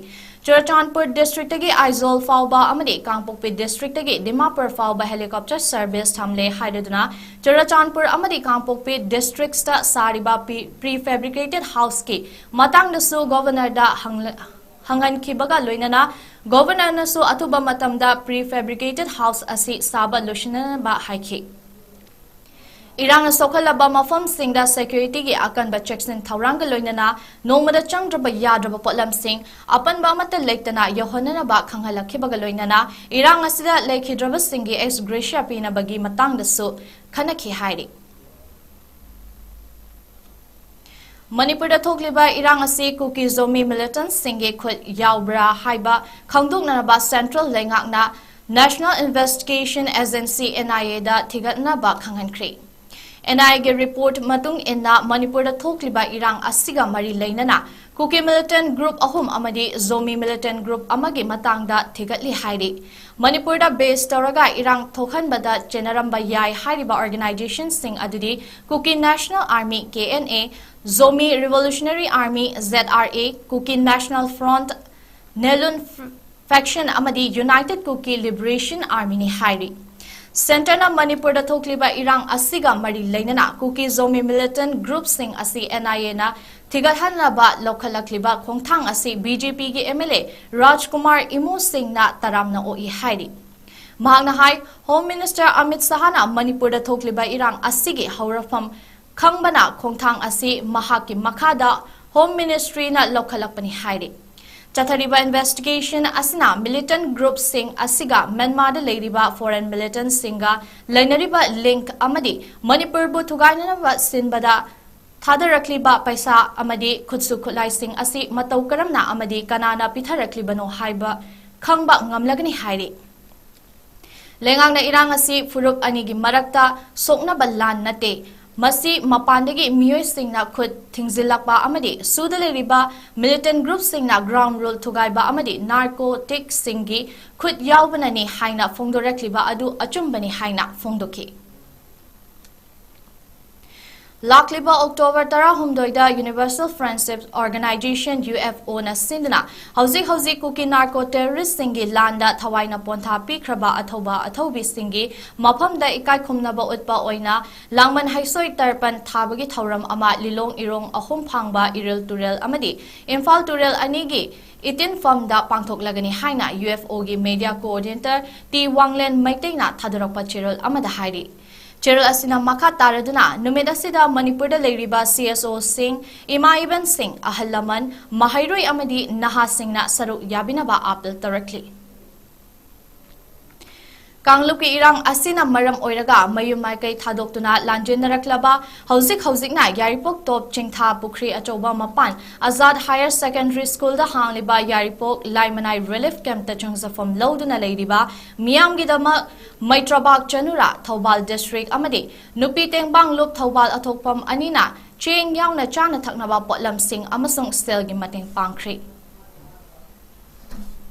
ꯆꯨꯔꯆꯥꯟꯄꯨꯔ ꯗꯤꯁꯇ꯭ꯔꯤꯛꯇꯒꯤ ꯑꯥꯏꯖꯣꯜ ꯐꯥꯎꯕ ꯑꯃꯗꯤ ꯀꯥꯡꯄꯣꯛꯄꯤ ꯗꯤꯁꯇ꯭ꯔꯤꯛꯇꯒꯤ ꯗꯤꯃꯥꯄꯨꯔ ꯐꯥꯎꯕ ꯍꯦꯂꯤꯀꯣꯞꯇꯔ ꯁꯔꯚꯤꯁ ꯊꯝꯂꯦ ꯍꯥꯏꯔꯗꯨꯅ ꯆꯨꯔꯆꯥꯟꯄꯨꯔ ꯑꯃꯗꯤ ꯀꯥꯡꯄꯣꯛꯄꯤ ꯗꯤꯁꯇ꯭ꯔꯤꯛꯁꯇ ꯁꯥꯔꯤꯕ pre fabricated ꯍꯥꯎꯁꯀꯤ ꯃꯇꯥꯡꯗꯁꯨ ꯒꯣꯚꯔꯅꯔꯗ ꯍꯪꯍꯟꯈꯤꯕꯒ ꯂꯣꯏꯅꯅ ꯒꯣꯚꯔꯅꯔꯅꯁꯨ ꯑꯊꯨꯕ ꯃꯇꯝꯗ pre fabricated house ꯑꯁꯤ ꯁꯥꯕ ꯂꯣꯏꯁꯤꯟꯅꯅꯕ ꯍꯥꯏꯈꯤ꯫ ꯏꯔꯥꯡꯅ ꯁꯣꯛꯍꯜꯂꯕ ꯃꯐꯝꯁꯤꯡꯗ ꯁꯦꯀ꯭ꯌꯨꯔꯤꯇꯤꯒꯤ ꯑꯀꯟꯕ ꯆꯦꯛꯁꯤꯟ ꯊꯧꯔꯥꯡꯒ ꯂꯣꯏꯅꯅ ꯅꯣꯡꯃꯗ ꯆꯪꯗ꯭ꯔꯕ ꯌꯥꯗ꯭ꯔꯕ ꯄꯣꯠꯂꯝꯁꯤꯡ ꯑꯄꯟꯕ ꯑꯃꯠꯇ ꯂꯩꯇꯅ ꯌꯧꯍꯟꯅꯅꯕ ꯈꯪꯍꯜꯂꯛꯈꯤꯕꯒ ꯂꯣꯏꯅꯅ ꯏꯔꯥꯡ ꯑꯁꯤꯗ ꯂꯩꯈꯤꯗ꯭ꯔꯕꯁꯤꯡꯒꯤ ex gratia ꯄꯤꯅꯕꯒꯤ ꯃꯇꯥꯡꯗꯁꯨ ꯈꯟꯅꯈꯤ ꯍꯥꯏꯔꯤ꯫ ꯃꯅꯤꯄꯨꯔꯗ ꯊꯣꯛꯂꯤꯕ ꯏꯔꯥꯡ ꯑꯁꯤ ꯀꯨꯀꯤ ꯖꯣꯃꯤ ꯃꯤꯂꯤꯇꯦꯟꯠꯁꯤꯡꯒꯤ ꯈꯨꯠ ꯌꯥꯎꯕ꯭ꯔꯥ ꯍꯥꯏꯕ ꯈꯪꯗꯣꯛꯅꯅꯕ ꯁꯦꯟꯇ꯭ꯔꯦꯜ ꯂꯩꯉꯥꯛꯅ National Investigation Agency, N I A ꯗ ꯊꯤꯒꯠꯅꯕ ꯈꯪꯍꯟꯈ꯭ꯔꯦ꯫ N I A ꯒꯤ ꯔꯤꯄꯣꯔꯠ ꯃꯇꯨꯡ ꯏꯟꯅ ꯃꯅꯤꯄꯨꯔꯗ ꯊꯣꯛꯂꯤꯕ ꯏꯔꯥꯡ ꯑꯁꯤꯒ ꯃꯔꯤ ꯂꯩꯅꯅ ꯀꯨꯀꯤ ꯃꯤꯂꯤꯇꯦꯟꯠ ꯒ꯭ꯔꯨꯞ ꯑꯍꯨꯝ ꯑꯃꯗꯤ ꯖꯣꯃꯤ ꯃꯤꯂꯤꯇꯦꯟꯠ ꯒ꯭ꯔꯨꯞ ꯑꯃꯒꯤ ꯃꯇꯥꯡꯗ ꯊꯤꯒꯠꯂꯤ ꯍꯥꯏꯔꯤ꯫ ꯃꯅꯤꯄꯨꯔꯗ ꯕꯦꯁ ꯇꯧꯔꯒ ꯏꯔꯥꯡ ꯊꯣꯛꯍꯟꯕꯗ ꯆꯦꯟꯅꯔꯝꯕ ꯌꯥꯏ ꯍꯥꯏꯔꯤꯕ ꯑꯣꯔꯒꯅꯥꯏꯖꯦꯁꯟꯁꯤꯡ ꯑꯗꯨꯗꯤ Kuki national army, K N A, Zomi revolutionary army, Z R A, Kuki national front, ꯅꯦꯂꯨꯟ ꯐꯦꯛꯁꯟ ꯑꯃꯗꯤ ꯌꯨꯅꯥꯏꯇꯦꯗ ꯀꯨꯀꯤ ꯂꯤꯕꯔꯦꯁꯟ ꯑꯥꯔꯃꯤꯅꯤ ꯍꯥꯏꯔꯤ꯫ ꯁꯦꯟꯇꯔꯅ ꯃꯅꯤꯄꯨꯔꯗ ꯊꯣꯛꯂꯤꯕ ꯏꯔꯥꯡ ꯑꯁꯤꯒ ꯃꯔꯤ ꯂꯩꯅꯅ ꯀꯨꯀꯤ ꯖꯣꯃꯤ ꯃꯤꯂꯤꯇꯦꯟꯠ ꯒ꯭ꯔꯨꯞꯁꯤꯡ ꯑꯁꯤ N I A ꯅ ꯊꯤꯒꯠꯍꯟꯅꯕ ꯂꯧꯈꯠꯂꯛꯂꯤꯕ ꯈꯣꯡꯊꯥꯡ ꯑꯁꯤ ꯕꯤ ꯖꯦ ꯄꯤꯒꯤ ꯑꯦꯝ ꯑꯦꯜ ꯑꯦ ꯔꯥꯖꯀꯨꯃꯥꯔ ꯏꯃꯨ ꯁꯤꯡꯅ ꯇꯔꯥꯝꯅ ꯑꯣꯛꯏ ꯍꯥꯏꯔꯤ꯫ ꯃꯍꯥꯛꯅ ꯍꯥꯏ, ꯍꯣꯝ ꯃꯤꯅꯤꯁꯇꯔ ꯑꯃꯤꯠ ꯁꯍꯥꯅ ꯃꯅꯤꯄꯨꯔꯗ ꯊꯣꯛꯂꯤꯕ ꯏꯔꯥꯡ ꯑꯁꯤꯒꯤ ꯍꯧꯔꯛꯐꯝ ꯈꯪꯕꯅ ꯈꯣꯡꯊꯥꯡ ꯑꯁꯤ ꯃꯍꯥꯛꯀꯤ ꯃꯈꯥꯗ ꯍꯣꯝ ꯃꯤꯅꯤꯁꯇ꯭ꯔꯤꯅ ꯂꯧꯈꯠꯂꯛꯄꯅꯤ ꯍꯥꯏꯔꯤ꯫ ꯆꯠꯊꯔꯤꯕ ꯏꯟꯚꯦꯁꯇꯤꯒꯦꯁꯟ ꯑꯁꯤꯅ ꯃꯤꯂꯤꯇꯦꯟ ꯒ꯭ꯔꯨꯞꯁꯤꯡ ꯑꯁꯤꯒ ꯃ꯭ꯌꯥꯟꯃꯥꯔꯗ ꯂꯩꯔꯤꯕ ꯐꯣꯔꯦꯟ ꯃꯤꯂꯤꯇꯦꯟꯁꯤꯡꯒ ꯂꯩꯅꯔꯤꯕ ꯂꯤꯡꯛ ꯑꯃꯗꯤ ꯃꯅꯤꯄꯨꯔꯕꯨ ꯊꯨꯒꯥꯏꯅꯅꯕ ꯁꯤꯟꯕꯗ ꯊꯥꯗꯔꯛꯂꯤꯕ ꯄꯩꯁꯥ ꯑꯃꯗꯤ ꯈꯨꯠꯁꯨ ꯈꯨꯠꯂꯥꯏꯁꯤꯡ ꯑꯁꯤ ꯃꯇꯧ ꯀꯔꯝꯅ ꯑꯃꯗꯤ ꯀꯅꯥꯅ ꯄꯤꯊꯔꯛꯂꯤꯕꯅꯣ ꯍꯥꯏꯕ ꯈꯪꯕ ꯉꯝꯂꯒꯅꯤ ꯍꯥꯏꯔꯤ꯫ ꯂꯩꯉꯥꯛꯅ ꯏꯔꯥꯡ ꯑꯁꯤ ꯐꯨꯔꯨꯞ ꯑꯅꯤꯒꯤ ꯃꯔꯛꯇ ꯁꯣꯛꯅꯕ ꯂꯥꯟ ꯅꯠꯇꯦ, ꯃꯁꯤ ꯃꯄꯥꯟꯗꯒꯤ ꯃꯤꯑꯣꯏꯁꯤꯡꯅ ꯈꯨꯠ ꯊꯤꯡꯖꯤꯜꯂꯛꯄ ꯑꯃꯗꯤ ꯁꯨꯗ ꯂꯩꯔꯤꯕ ꯃꯤꯂꯤꯇꯦꯟ ꯒ꯭ꯔꯨꯞꯁꯤꯡꯅ ꯒ꯭ꯔꯥꯎꯟ ꯔꯨꯜ ꯊꯨꯒꯥꯏꯕ ꯑꯃꯗꯤ ꯅꯥꯔꯀꯣꯇꯤꯛꯁꯤꯡꯒꯤ ꯈꯨꯠ ꯌꯥꯎꯕꯅꯅꯤ ꯍꯥꯏꯅ ꯐꯣꯡꯗꯣꯔꯛꯂꯤꯕ ꯑꯗꯨ ꯑꯆꯨꯝꯕꯅꯤ ꯍꯥꯏꯅ ꯐꯣꯡꯗꯣꯛꯈꯤ꯫ ꯂꯥꯛꯂꯤꯕ October ꯇꯔꯥꯍꯨꯝꯗꯣꯏꯗ Universal Friendship Organization, U F O ꯅ ꯁꯤꯟꯗꯨꯅ ꯍꯧꯖꯤꯛ ꯍꯧꯖꯤꯛ ꯀꯨꯀꯤ ꯅꯥꯔꯀꯣ ꯇꯦꯔꯣꯔꯤꯁꯁꯤꯡꯒꯤ ꯂꯥꯟꯗ ꯊꯋꯥꯏꯅ ꯄꯣꯟꯊꯥ ꯄꯤꯈ꯭ꯔꯕ ꯑꯊꯧꯕ ꯑꯊꯧꯕꯤꯁꯤꯡꯒꯤ ꯃꯐꯝꯗ ꯏꯀꯥꯏ ꯈꯨꯝꯅꯕ ꯎꯠꯄ ꯑꯣꯏꯅ ꯂꯥꯡꯃꯟ ꯍꯩꯁꯣꯏ ꯇꯔꯄꯟ ꯊꯥꯕꯒꯤ ꯊꯧꯔꯝ ꯑꯃ ꯂꯤꯂꯣꯡ ꯏꯔꯣꯡ ꯑꯍꯨꯝ ꯐꯥꯡꯕ ꯏꯔꯤꯜ ꯇꯨꯔꯦꯜ ꯑꯃꯗꯤ ꯏꯝꯐꯥꯜ ꯇꯨꯔꯦꯜ ꯑꯅꯤꯒꯤ ꯏꯇꯤꯟꯐꯝꯗ ꯄꯥꯡꯊꯣꯛꯂꯒꯅꯤ ꯍꯥꯏꯅ U F O ꯒꯤ media coordinator ꯇꯤ ꯋꯥꯡꯂꯦꯟ ꯃꯩꯇꯩꯅ ꯊꯥꯗꯣꯔꯛꯄ ꯆꯦꯔꯣꯜ ꯑꯃꯗ ꯍꯥꯏꯔꯤ꯫ ꯆꯦꯔꯣꯜ ꯑꯁꯤꯅ ꯃꯈꯥ ꯇꯥꯔꯗꯨꯅ ꯅꯨꯃꯤꯠ ꯑꯁꯤꯗ ꯃꯅꯤꯄꯨꯔꯗ ꯂꯩꯔꯤꯕ C S O ꯁꯤꯡ, ꯏꯃꯥ ꯏꯕꯦꯟꯁꯤꯡ, ꯑꯍꯜ ꯂꯃꯟ, ꯃꯍꯩꯔꯣꯏ ꯑꯃꯗꯤ ꯅꯍꯥꯁꯤꯡꯅ ꯁꯔꯨꯛ ꯌꯥꯕꯤꯅꯕ ꯑꯥꯄꯤꯜ ꯇꯧꯔꯛꯂꯤ꯫ ꯀꯥꯡꯂꯨꯞꯀꯤ ꯏꯔꯥꯡ ꯑꯁꯤꯅ ꯃꯔꯝ ꯑꯣꯏꯔꯒ ꯃꯌꯨꯝ ꯃꯥꯏꯀꯩ ꯊꯥꯗꯣꯛꯇꯨꯅ ꯂꯥꯟꯖꯦꯟꯅꯔꯛꯂꯕ ꯍꯧꯖꯤꯛ ꯍꯧꯖꯤꯛꯅ ꯌꯥꯏꯔꯤꯄꯣꯛ ꯇꯣꯞ ꯆꯤꯡꯊꯥ ꯄꯨꯈ꯭ꯔꯤ ꯑꯆꯧꯕ ꯃꯄꯥꯟ ꯑꯖꯥꯗ Higher Secondary School ꯗ ꯍꯥꯡꯂꯤꯕ ꯌꯥꯏꯔꯤꯄꯣꯛ ꯂꯥꯏꯃꯅꯥꯏ relief camp ꯇ ꯆꯪꯖꯐꯝ ꯂꯧꯗꯨꯅ ꯂꯩꯔꯤꯕ ꯃꯤꯌꯥꯝꯒꯤꯗꯃꯛ ꯃꯩꯇ꯭ꯔꯕꯥꯛ ꯆꯅꯨꯔꯥ ꯊꯧꯕꯥꯜ district ꯑꯃꯗꯤ ꯅꯨꯄꯤ ꯇꯦꯡꯕꯥꯡ ꯂꯨꯞ ꯊꯧꯕꯥꯜ ꯑꯊꯣꯛꯐꯝ ꯑꯅꯤꯅ ꯆꯦꯡ ꯌꯥꯎꯅ ꯆꯥꯅ ꯊꯛꯅꯕ ꯄꯣꯠꯂꯝꯁꯤꯡ ꯑꯃꯁꯨꯡ ꯁꯦꯜꯒꯤ ꯃꯇꯦꯡ ꯄꯥꯡꯈ꯭ꯔꯤ꯫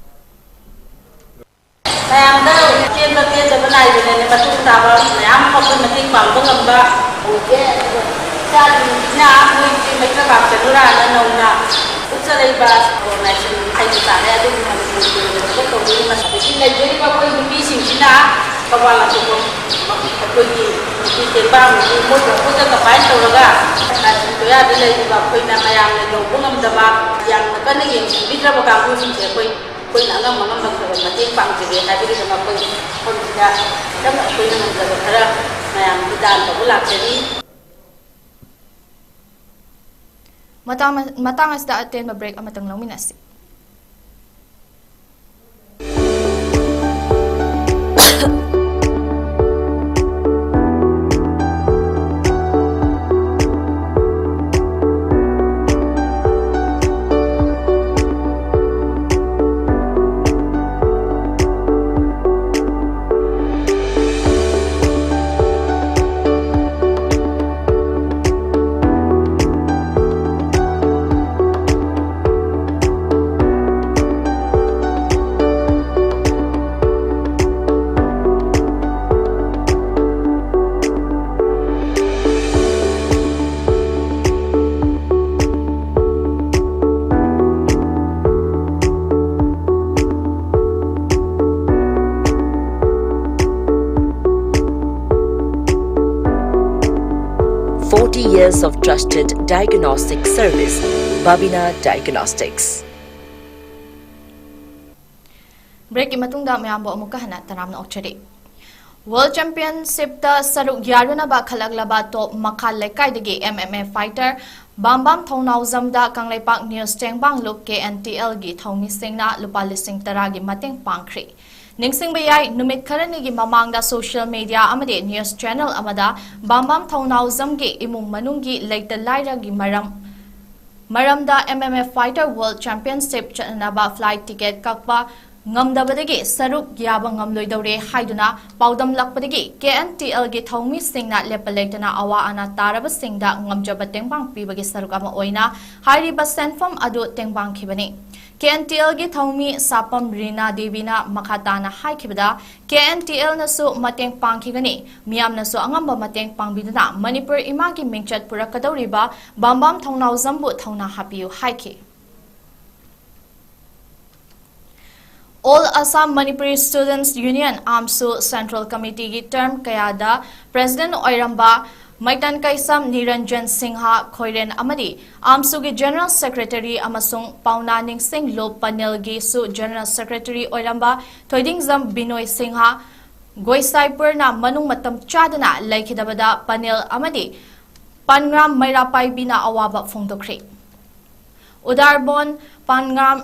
ꯃꯌꯥꯝꯗ ꯄꯦꯟꯕ ꯄꯦꯟꯗꯕ ꯅꯥꯏꯗꯅꯅꯦ ꯃꯇꯨꯡ ꯇꯥꯕ ꯃꯌꯥꯝ ꯑꯃ ꯑꯩꯈꯣꯏ ꯃꯇꯦꯡ ꯄꯥꯡꯕ ꯉꯝꯕ ꯑꯣꯏꯒꯦ꯫ ꯑꯗꯨꯒ ꯏꯆꯥꯁꯤꯡꯁꯤꯅ ꯃꯣꯏꯁꯦ ꯃꯩꯇ꯭ꯔꯕꯥꯛ ꯆꯅꯨꯔꯥꯅ ꯅꯧꯅ ꯎꯠꯆꯔꯛꯏꯕ organization ꯍꯥꯏꯕ ꯇꯥꯔꯦ, ꯑꯗꯨꯒꯤ ꯃꯅꯤꯄꯨꯔꯒꯤ ꯑꯣꯏꯅ ꯊꯕꯛ ꯇꯧꯖꯔꯤꯕ ꯃꯁꯤꯗꯒꯤ ꯂꯩꯖꯔꯤꯕ ꯑꯩꯈꯣꯏ ꯅꯨꯄꯤꯁꯤꯡꯁꯤꯅ ꯊꯧꯕꯥꯜ ꯑꯊꯣꯛꯄꯝ ꯑꯩꯈꯣꯏꯒꯤ ꯅꯨꯄꯤ ꯇꯦꯡꯕꯥꯡꯒꯤ ꯃꯣꯏꯒ ꯑꯩꯈꯣꯏꯒ ꯀꯝꯕꯥꯏꯟ ꯇꯧꯔꯒ ꯀꯥꯆꯤꯟ ꯀꯣꯌꯥꯗ ꯂꯩꯔꯤꯕ ꯑꯩꯈꯣꯏꯅ ꯃꯌꯥꯝꯅ ꯌꯧꯕ ꯉꯝꯗꯕ, ꯌꯥꯝꯅ ꯀꯟꯅ ꯌꯦꯡꯁꯤꯟꯕꯤꯗ꯭ꯔꯕ ꯀꯥꯡꯕꯨꯁꯤꯡꯁꯦ ꯑꯩꯈꯣꯏ, ꯑꯩꯈꯣꯏꯅ ꯑꯉꯝ ꯑꯉꯝꯕ ꯈꯔ ꯃꯇꯦꯡ ꯄꯥꯡꯖꯒꯦ ꯍꯥꯏꯕꯒꯤꯗꯃꯛ ꯑꯩꯈꯣꯏ ꯃꯐꯝꯁꯤꯗ ꯈꯤꯇꯪ ꯑꯩꯈꯣꯏꯅ ꯉꯝꯖꯕ ꯈꯔ ꯃꯌꯥꯝꯒꯤ ꯗꯥꯟ ꯇꯧꯕ ꯂꯥꯛꯆꯔꯤ꯫ ꯃꯇꯥꯡ, ꯃꯇꯥꯡ ꯑꯁꯤꯗ ꯑꯇꯦꯟꯕ ꯕ꯭ꯔꯦꯛ ꯑꯃꯇꯪ ꯂꯧꯃꯤꯟꯅꯁꯤ꯫ Forty years of trusted diagnostic service, Babina Diagnostics. ꯕ꯭ꯔꯦꯛꯀꯤ ꯃꯇꯨꯡꯗ ꯃꯌꯥꯝꯕꯨ ꯑꯃꯨꯛꯀ ꯍꯟꯅ ꯇꯔꯥꯝꯅ ꯑꯣꯛꯆꯔꯤ꯫ ꯋꯥꯔꯜꯗ ꯆꯦꯝꯄꯤꯌꯟꯁꯤꯞꯇ ꯁꯔꯨꯛ ꯌꯥꯔꯨꯅꯕ ꯈꯜꯂꯛꯂꯕ ꯇꯣꯞ ꯃꯈꯥ ꯂꯩꯀꯥꯏꯗꯒꯤ ꯑꯦꯝ ꯑꯦꯝ ꯑꯦ ꯐꯥꯏꯇꯔ ꯕꯥꯝꯕꯥꯝ ꯊꯧꯅꯥꯎꯖꯝꯗ ꯀꯪꯂꯩꯄꯥꯛ ꯅ꯭ꯌꯨꯁ ꯇꯦꯡꯕꯥꯡ ꯂꯨꯞ ꯀꯦ ꯑꯦꯟ ꯇꯤ ꯑꯦꯜꯒꯤ ꯊꯧꯃꯤꯁꯤꯡꯅ ꯂꯨꯄꯥ ꯂꯤꯁꯤꯡ ꯇꯔꯥꯒꯤ ꯃꯇꯦꯡ ꯄꯥꯡꯈ꯭ꯔꯦ꯫ ꯅꯤꯡꯁꯤꯡꯕ ꯌꯥꯏ, ꯅꯨꯃꯤꯠ ꯈꯔꯅꯤꯒꯤ ꯃꯃꯥꯡꯗ ꯁꯣꯁꯤꯌꯦꯜ ꯃꯤꯗꯤꯌꯥ ꯑꯃꯗꯤ ꯅ꯭ꯌꯨꯁ ꯆꯦꯅꯦꯜ ꯑꯃꯗ ꯕꯥꯝꯕꯥꯝ ꯊꯧꯅꯥꯎꯖꯝꯒꯤ ꯏꯃꯨꯡ ꯃꯅꯨꯡꯒꯤ ꯂꯩꯇ ꯂꯥꯏꯔꯒꯤ ꯃꯔꯝ, ꯃꯔꯝꯗ M M A fighter world championship ꯆꯠꯅꯅꯕ ꯐ꯭ꯂꯥꯏꯠ ꯇꯤꯀꯦꯠ ꯀꯛꯄ ꯉꯝꯗꯕꯗꯒꯤ ꯁꯔꯨꯛ ꯌꯥꯕ ꯉꯝꯂꯣꯏꯗꯧꯔꯦ ꯍꯥꯏꯗꯨꯅ ꯄꯥꯎꯗꯝꯂꯛꯄꯗꯒꯤ ꯀꯦ ꯑꯦꯟ ꯇꯤ ꯑꯦꯜꯒꯤ ꯊꯧꯃꯤꯁꯤꯡꯅ ꯂꯦꯞꯄ ꯂꯩꯇꯅ ꯑꯋꯥ ꯑꯅꯥ ꯇꯥꯔꯕꯁꯤꯡꯗ ꯉꯝꯖꯕ ꯇꯦꯡꯕꯥꯡ ꯄꯤꯕꯒꯤ ꯁꯔꯨꯛ ꯑꯃ ꯑꯣꯏꯅ ꯍꯥꯏꯔꯤꯕ ꯁꯦꯟꯐꯝ ꯑꯗꯨ ꯇꯦꯡꯕꯥꯡꯈꯤꯕꯅꯤ꯫ ꯀꯦ ꯑꯦꯟ ꯇꯤ ꯑꯦꯜꯒꯤ ꯊꯧꯃꯤ ꯁꯥꯄꯝ ꯔꯤꯅꯥ ꯗꯦꯕꯤꯅ ꯃꯈꯥ ꯇꯥꯅ ꯍꯥꯏꯈꯤꯕꯗ, ꯀꯦ ꯑꯦꯟ ꯇꯤ ꯑꯦꯜꯅꯁꯨ ꯃꯇꯦꯡ ꯄꯥꯡꯈꯤꯒꯅꯤ, ꯃꯤꯌꯥꯝꯅꯁꯨ ꯑꯉꯝꯕ ꯃꯇꯦꯡ ꯄꯥꯡꯕꯤꯗꯨꯅ ꯃꯅꯤꯄꯨꯔ ꯏꯃꯥꯒꯤ ꯃꯤꯡꯆꯠ ꯄꯨꯔꯛꯀꯗꯧꯔꯤꯕ ꯕꯥꯝꯕꯥꯝ ꯊꯧꯅꯥꯎꯖꯝꯕꯨ ꯊꯧꯅꯥ ꯍꯥꯞꯄꯤꯌꯨ ꯍꯥꯏꯈꯤ꯫ All Assam Manipuri Students Union, AMSU, Central Committeeꯒꯤ term ꯀꯌꯥꯗ President ꯑꯣꯏꯔꯝꯕ ꯃꯩꯇꯟ ꯀꯩꯁꯝ ꯅꯤꯔꯟꯖꯟ ꯁꯤꯡꯍ ꯈꯣꯏꯔꯦꯟ ꯑꯃꯗꯤ AMSUꯒꯤ General Secretary ꯑꯃꯁꯨꯡ ꯄꯥꯎꯅꯥ ꯅꯤꯡꯁꯤꯡꯂꯨꯞ panelꯒꯤꯁꯨ General Secretary ꯑꯣꯏꯔꯝꯕ ꯊꯣꯏꯗꯤꯡꯖꯝ ꯕꯤꯅꯣꯏ ꯁꯤꯡꯍ ꯒꯣꯏꯁꯥꯏꯄꯨꯔꯅ ꯃꯅꯨꯡ ꯃꯇꯝ ꯆꯥꯗꯅ ꯂꯩꯈꯤꯗꯕꯗ panel ꯑꯃꯗꯤ ꯄꯥꯟꯒ꯭ꯔꯥꯝ ꯃꯩꯔꯥ ꯄꯥꯏꯕꯤꯅ ꯑꯋꯥꯕ ꯐꯣꯡꯗꯣꯛꯈ꯭ꯔꯦ꯫ ꯎꯗꯥꯔꯕꯣꯟ ꯄꯥꯟꯒ꯭ꯔꯥꯝ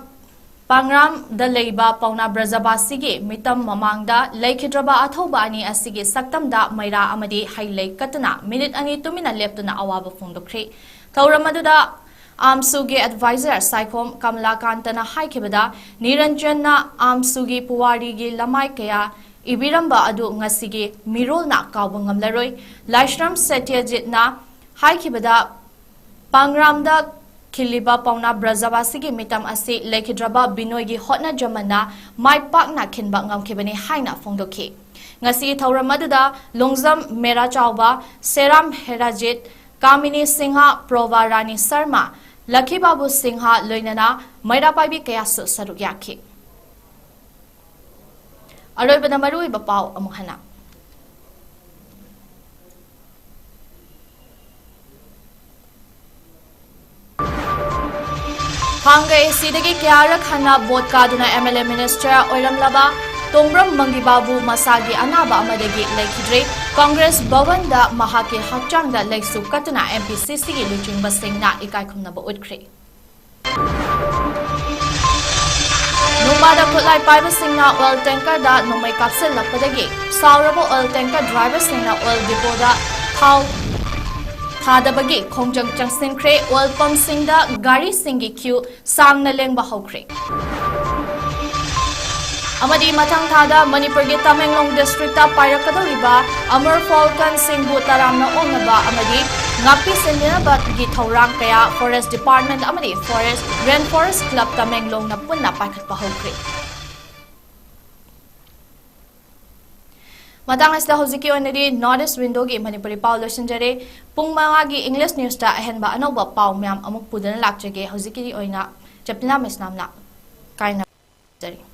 ꯄꯥꯡꯒ꯭ꯔꯥꯝꯗ ꯂꯩꯕ ꯄꯥꯎꯅꯥ ꯕ꯭ꯔꯖꯕꯥꯁꯤꯒꯤ ꯃꯤꯇꯝ ꯃꯃꯥꯡꯗ ꯂꯩꯈꯤꯗ꯭ꯔꯕ ꯑꯊꯧꯕ ꯑꯅꯤ ꯑꯁꯤꯒꯤ ꯁꯛꯇꯝꯗ ꯃꯩꯔꯥ ꯑꯃꯗꯤ ꯍꯩ ꯂꯩ ꯀꯠꯇꯨꯅ ꯃꯤꯅꯤꯠ ꯑꯅꯤ ꯇꯨꯃꯤꯟꯅ ꯂꯦꯞꯇꯨꯅ ꯑꯋꯥꯕ ꯐꯣꯡꯗꯣꯛꯈ꯭ꯔꯦ꯫ ꯊꯧꯔꯝ ꯑꯗꯨꯗ AMSUꯒꯤ advisor ꯁꯥꯏꯈꯣꯝ ꯀꯃꯂꯥꯀꯥꯟꯇꯅ ꯍꯥꯏꯈꯤꯕꯗ, ꯅꯤꯔꯟꯖꯟꯅ AMSUꯒꯤ ꯄꯨꯋꯥꯔꯤꯒꯤ ꯂꯃꯥꯏ ꯀꯌꯥ ꯏꯕꯤꯔꯝꯕ ꯑꯗꯨ ꯉꯁꯤꯒꯤ ꯃꯤꯔꯣꯜꯅ ꯀꯥꯎꯕ ꯉꯝꯂꯔꯣꯏ꯫ ꯂꯥꯏꯁ꯭ꯔꯝ ꯁꯇ꯭ꯌꯖꯤꯠꯅ ꯍꯥꯏꯈꯤꯕꯗ, ꯄꯥꯡꯒ꯭ꯔꯥꯝꯗ ꯈꯤꯜꯂꯤꯕ ꯄꯥꯎꯅꯥ ꯕ꯭ꯔꯖꯕꯥꯁꯤꯒꯤ ꯃꯤꯇꯝ ꯑꯁꯤ ꯂꯩꯈꯤꯗ꯭ꯔꯕ ꯕꯤꯅꯣꯏꯒꯤ ꯍꯣꯠꯅꯖꯃꯟꯅ ꯃꯥꯏ ꯄꯥꯛꯅ ꯈꯤꯟꯕ ꯉꯝꯈꯤꯕꯅꯤ ꯍꯥꯏꯅ ꯐꯣꯡꯗꯣꯛꯈꯤ꯫ ꯉꯁꯤꯒꯤ ꯊꯧꯔꯝ ꯑꯗꯨꯗ ꯂꯣꯡꯖꯝ ꯃꯦꯔꯥ ꯆꯥꯎꯕ, ꯁꯦꯔꯥꯝ ꯍꯦꯔꯥꯖꯤꯠ, ꯀꯥꯃꯤꯅꯤ ꯁꯤꯡꯍ, ꯄ꯭ꯔꯣꯚꯥ ꯔꯥꯅꯤ ꯁꯔꯃ, ꯂꯈꯤꯕꯥꯕꯨ ꯁꯤꯡꯍ ꯂꯣꯏꯅꯅ ꯃꯩꯔꯥ ꯄꯥꯏꯕꯤ ꯀꯌꯥꯁꯨ ꯁꯔꯨꯛ ꯌꯥꯈꯤ꯫ ꯑꯔꯣꯏꯕꯗ ꯃꯔꯨꯑꯣꯏꯕ ꯄꯥꯎ ꯑꯃꯨꯛ ꯍꯟꯅ꯫ ꯊꯥꯡꯒ ACꯗꯒꯤ ꯀꯌꯥꯔꯛ ꯍꯟꯅ ꯚꯣꯠ ꯀꯥꯗꯨꯅ MLA minister ꯑꯣꯏꯔꯝꯂꯕ ꯇꯣꯡꯕ꯭ꯔꯝ ꯃꯪꯒꯤꯕꯥꯕꯨ ꯃꯁꯥꯒꯤ ꯑꯅꯥꯕ ꯑꯃꯗꯒꯤ ꯂꯩꯈꯤꯗ꯭ꯔꯦ꯫ ꯀꯪꯒ꯭ꯔꯦꯁ ꯚꯕꯟꯗ ꯃꯍꯥꯛꯀꯤ ꯍꯛꯆꯥꯡꯗ ꯂꯩꯁꯨ ꯀꯠꯇꯨꯅ MPCCꯒꯤ ꯂꯨꯆꯤꯡꯕꯁꯤꯡꯅ ꯏꯀꯥꯏ ꯈꯨꯝꯅꯕ ꯎꯠꯈ꯭ꯔꯦ꯫ ꯅꯣꯡꯃꯥꯗ ꯈꯨꯠꯂꯥꯏ ꯄꯥꯏꯕꯁꯤꯡꯅ oil tankerꯗ ꯅꯣꯡꯃꯩ ꯀꯥꯞꯁꯤꯜꯂꯛꯄꯗꯒꯤ ꯁꯥꯎꯔꯕ oil tanker driverꯁꯤꯡꯅ oil depotꯗ ꯊꯥꯎ ꯊꯥꯗꯕꯒꯤ ꯈꯣꯡꯖꯪ ꯆꯪꯁꯤꯟꯈ꯭ꯔꯦ꯫ Oil pumpꯁꯤꯡꯗ ꯒꯥꯔꯤꯁꯤꯡꯒꯤ queue ꯁꯥꯡꯅ ꯂꯦꯡꯕ ꯍꯧꯈ꯭ꯔꯦ꯫ ꯑꯃꯗꯤ ꯃꯊꯪ ꯊꯥꯗ ꯃꯅꯤꯄꯨꯔꯒꯤ ꯇꯃꯦꯡꯂꯣꯡ districtꯇ ꯄꯥꯏꯔꯛꯀꯗꯧꯔꯤꯕ Amur Falconꯁꯤꯡꯕꯨ ꯇꯔꯥꯝꯅ ꯑꯣꯛꯅꯕ ꯑꯃꯗꯤ ꯉꯥꯛꯄꯤ ꯁꯦꯟꯕꯤꯅꯕꯒꯤ ꯊꯧꯔꯥꯡ ꯀꯌꯥ Forest Department ꯑꯃꯗꯤ Forest, Rainforest Club ꯇꯃꯦꯡꯂꯣꯡꯅ ꯄꯨꯟꯅ ꯄꯥꯏꯈꯠꯄ ꯍꯧꯈ꯭ꯔꯦ꯫ ꯃꯇꯥꯡ ꯑꯁꯤꯗ ꯍꯧꯖꯤꯛꯀꯤ ꯑꯣꯏꯅꯗꯤ North East Windowꯒꯤ ꯃꯅꯤꯄꯨꯔꯤ ꯄꯥꯎ ꯂꯣꯏꯁꯤꯟꯖꯔꯦ꯫ ꯄꯨꯡ ꯃꯉꯥꯒꯤ English newsꯇ ꯑꯍꯦꯟꯕ ꯑꯅꯧꯕ ꯄꯥꯎ ꯃꯌꯥꯝ ꯑꯃꯨꯛ ꯄꯨꯗꯨꯅ ꯂꯥꯛꯆꯒꯦ꯫ ꯍꯧꯖꯤꯛꯀꯤꯗꯤ ꯑꯣꯏꯅ ꯆꯦꯄꯤꯅꯥ ꯃꯩꯁꯅꯥꯝꯅ ꯀꯥꯏꯅ ꯖꯔꯤ꯫